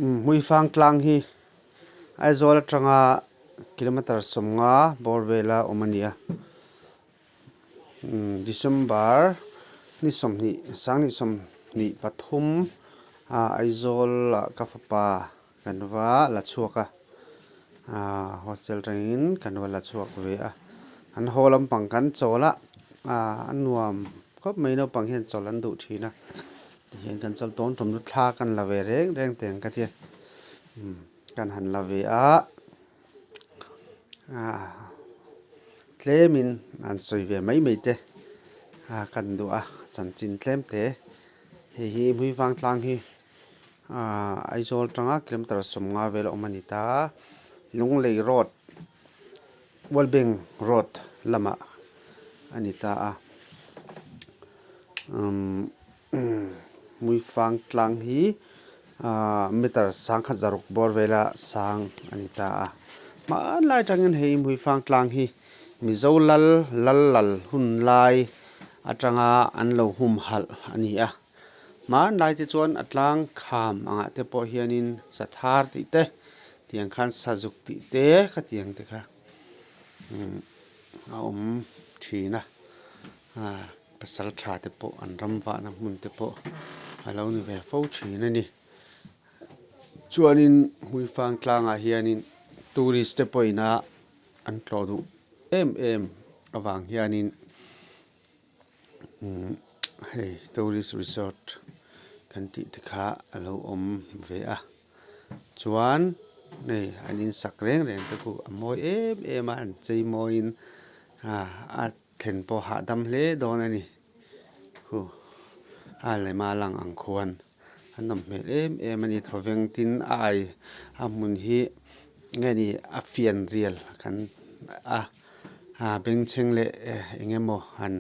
Hmuifang tlang hi Aizawl atanga kilometer sawmnga bawr vela awm a ni a December ni sawmhnih sanghnih sawmhnih pathum ah Aizawl ah ka fapa kan va la chhuak a ah hostel atangin kan va la chhuak ve a an haw lampang kan chawl a ah a nuam khawp mai naupang hian chawlh an duh thin a tihian kan chawl tawn tawm chu thla kan la ve reng reng teh ang ka tia kan han la ve a ah tlemin an sawi ve mai mai te ah kan duh a chanchin tlem te hei hi Hmuivang tlang hi. Aaa Aizawl atanga kilometer sawmnga vel a awm a ni ta Lunglei road World Bank road lamah a ni ta a umm Hmuifang tlang hi aaa meter sangkhat zaruk bawr vela sang a ni ta a hmanlai atangin hei Hmuifang tlang hi Mizo lal lal lal hun lai atanga an lo humhalh a ni a. Hmanlai te chuan a tlang kham angah te pawh hianin sathar tih te tiang khan sazuk tih te khatiang te kha a awm thin a ah pasal tha te pawh an ram vahna hmun te pawh a lo ni ve fo thin a ni chuanin Hmuifang tlangah hianin tourist te pawhin a an tlawh duh em em avang hianin. Hei tourist resort kan tih te kha a lo awm ve a chuan hei an in sak reng reng te pawh a mawi em em a an chei mawiin a thlen pawh hahdam hle dawn a ni khu a lema lang ang khuan a nawm hmel em em a ni thawveng tin a ai a hmun hi nge ni a fian rial kan a bengchheng leh eng emaw han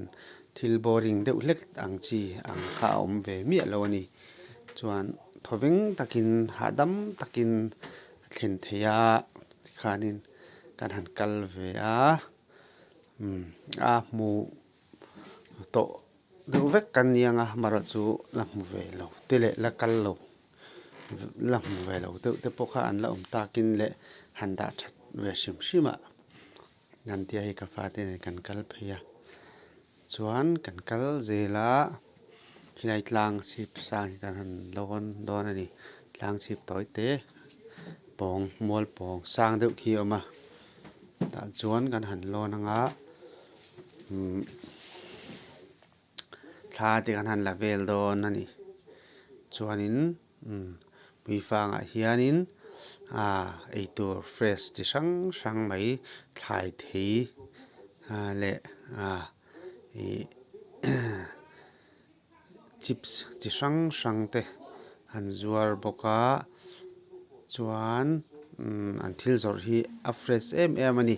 thil boring deuh hlek ang chi ang kha a awm ve miah lo a ni chuan thawveng takin hahdam takin a thlen theih a tikhanin kan han kal ve a a hmuh tawh deuh vek kan ni ang a amaherawhchu la hmu ve lo te leh la kal lo la hmu ve lo deuh te pawh kha an la awm takin leh han dah that ve hrim hrim a an tia hei ka fate nen kan kal phei a chuan kan kal zel a khilai tlang chhip sang hi kan han lawn dawn a ni tlang chhip tawi te pawng mual pawng sang deuh khi a awm a tah chuan kan han lawn ang a. Thla te kan han la vel dawn a ni chuanin puifangah hianin ah eitur fresh chi hrang hrang mai thlai thei leh ah ih chips chi hrang hrang te an zuar bawk a chuan an thil zawrh hi a fresh em em a ni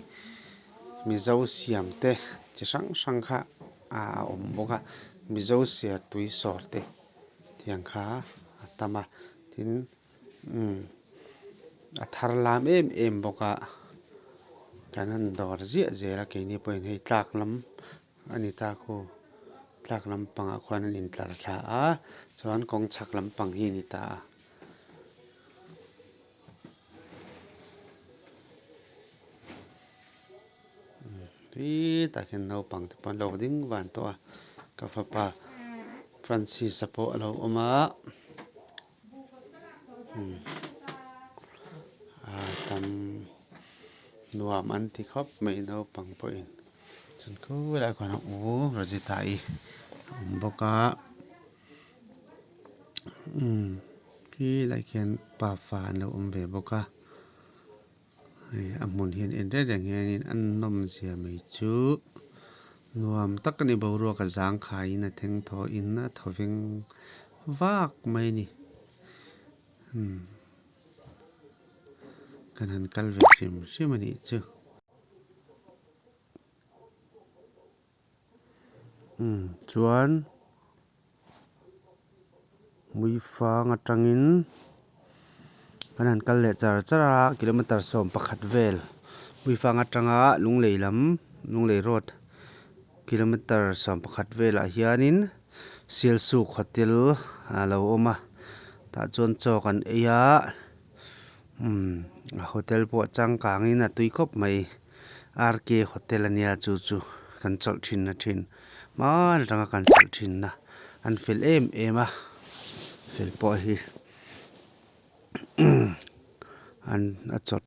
mizo siam te chi hrang hrang kha a awm bawk a mizo siam tui sawr te tiang kha a tam a tin a thar lam em em bawk a kan han dawr ziah zel a keini pawhin hei tlak lam. A ni ta khu tlak lampangah khuan an intlar thla a chuan kawng chhak lampang hi a ni ta a. Tui tak hian naupang te pawh an lo ding van tawh a ka fapa Francis-a pawh a lo awm a tam nuam an ti khawp mai naupang pawhin. Chuan khulaiah khuan a u Rosita i a awm bawk a umm khilaiah khian pafa an lo awm ve bawk a hei a hmun hian en reng reng hianin a nawm zia mai chu nuam tak a ni boruak a zangkhaiin a thengthawhin a thawveng vak mai a ni umm kan han kal ve hrim hrim a nih chu. Umm chuan Hmuifang atangin kan han kal leh char char a kilometer 11 vel Hmuifang atanga Lunglei lam Lunglei road kilometer 11 velah hianin Sialsuk hotel a lo awm a tah chuan chaw kan ei a. Umm a hotel pawh a changkangin a tui khawp mai r k hotel ania chu chu kan chawlh thin na thin hman atanga kan chawlh thin na an fel em em a fel pawh hi an a chawt.